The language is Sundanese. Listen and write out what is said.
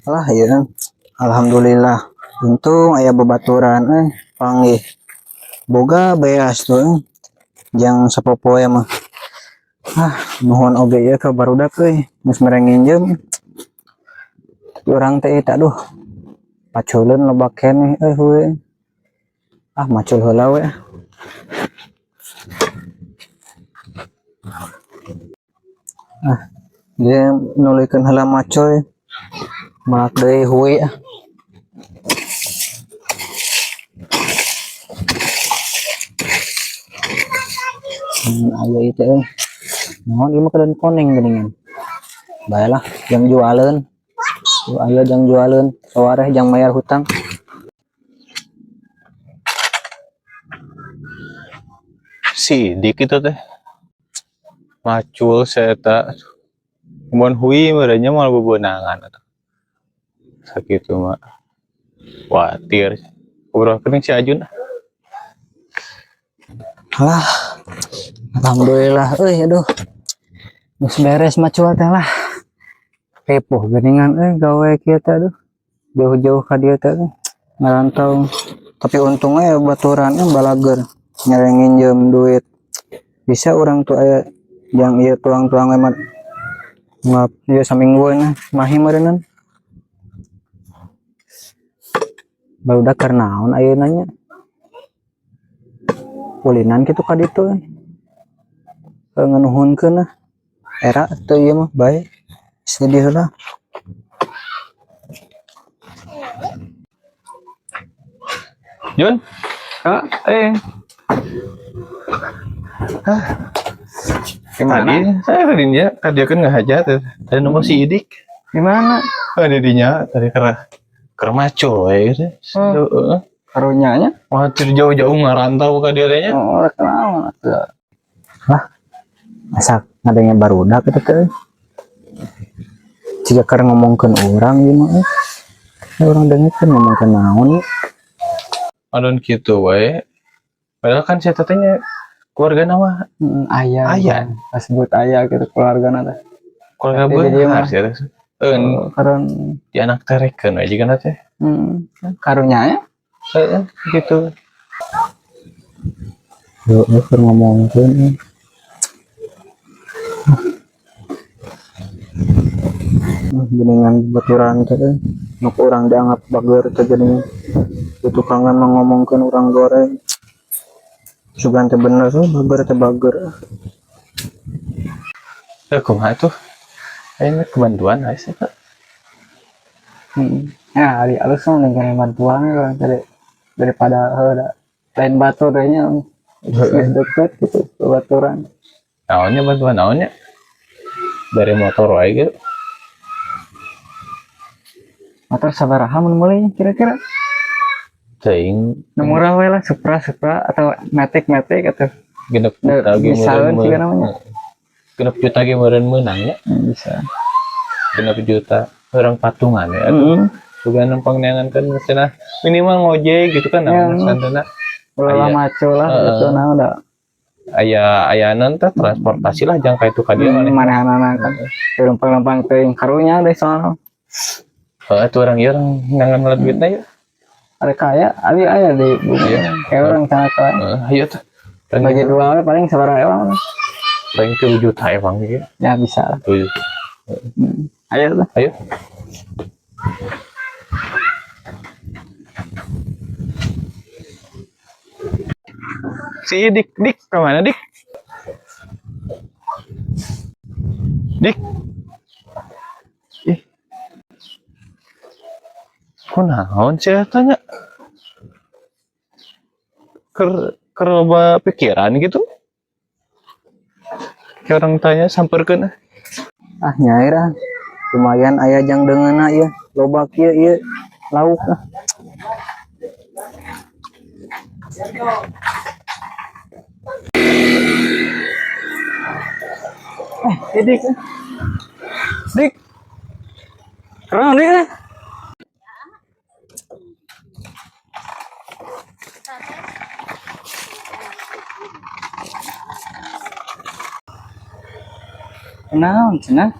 Lah ya, alhamdulillah. Untung aya babaturan panggih. Boga beas tuh jang sapopoe mah. Ah, nuhun oge ieu ka barudak euy, geus mere nginjem. Tapi urang teh eta duh. Paculeun loba keneh euy huy. Ah, macul heula we ah. Ah, dia nuluykeun heula macul. Malak deui huy ah. Aya ieu teh euy. Naon ieu mah kedan koneng geuningan. Bae lah jang jualeun. Tuh aya jang jualeun, sawareh jang mayar hutang. Si Dik itu teh macul saya tak mun hui merenya malah bebenangan atuh. Sakitu mah khawatir. Ngobrol kening si Ajun. Lah, alhamdulillah euy aduh. Geus beres macul teh lah. Ripuh geuningan euy gawe kieu teh aduh. Jauh-jauh ka dieu teh ngarantau. Tapi untungnya ya baturan balager nyari nginjem duit. Bisa orang tuh aya yang ieu tuang-tuang mah ngap ieu samingguan mahi meureunnan. Barudak keur naon ayeuna nya? Ulinan kitu ka ditu euy. Nganuhunkeun lah. Era teu ieu mah bae. Sedih heula. Jun? Ah, eh. Hah? Gimana? Tadi saya tadinya tadi kan nggak hajat tadi nunggu si Idik. Gimana? Oh, didinya tadi karena macul we gitu. Oh. Heeh. Karunyanya? Wah, jauh-jauh ngarantau ka dieu nya. Oh, rek naon atuh. Lah, masa ngadenge barudak kitu teh. Jiga keur ngomongkeun urang ieu mah euy. Urang dengekeun ngomongkeun naon ieu. Adon kitu we. Padahal kan saya tetehnya keluarga nama Ayah. Ayah. Sebut ayah gitu keluarga teh. Keluarga Tapi jadi beunghar mah. sih teh. Eun Oh, karena di anak terekeun we jiga teh. Karunyanya Heeh, gitu. Heeh, keur ngomongkeun euy. Geuningan baturan teh euy. Nu ku urang dianggap bager teh geuningan. Di tukangan mah ngomongkeun urang goreng. Sugan teh bener tuh bager teh bager. Kumaha tuh? Ayeuna kebantuan aya sih, Pak. Ya, ari alus mah dengan bantuan ya, daripada heuh lain batur teh nya. Geus deket gitu baturan. Naonnya bantuan naonnya? Dari motor wae gitu. Motor sabaraha mun meuli kira-kira? Teuing. Nu murah we lah, Supra, Supra atau Matic, Matic atau 6 juta ge Bisa meureun juga namanya. 6 juta ge meureun meunang nya. Bisa. 6 juta orang patungan ya. Sugan numpang neangan kan cenah minimal ngojek gitu kan Ya. naon santana. Ulah Aya. maco lah Heeh. gitu nah udah. Aya aya naon teh transportasi lah jang ka itu ka dieu maneh. Manehanana kan. Lempang-lempang teuing karunya deh soalnya. Heeh, tuh orang ieu orang ngangan melet duitna yeuh. Ada kaya, abi aya di bumi. Iya. Kayak orang sana kaya. Heeh, ayo tuh. Bagi dua we paling sabaraha ewang. Paling 3 juta ewang gitu. Ya bisa lah. 7. Ayo tuh. Ayo. Si Dik, Dik kemana Dik? Dik. Ih. Kunaon sih tanya? Ker keur loba pikiran gitu. Kayak orang tanya samperkeun. Ah nyair ah. Lumayan aya jang deungeunna ieu. Loba kieu ieu lauk ah. Dik. Dik. Keren dik. Naon cenah?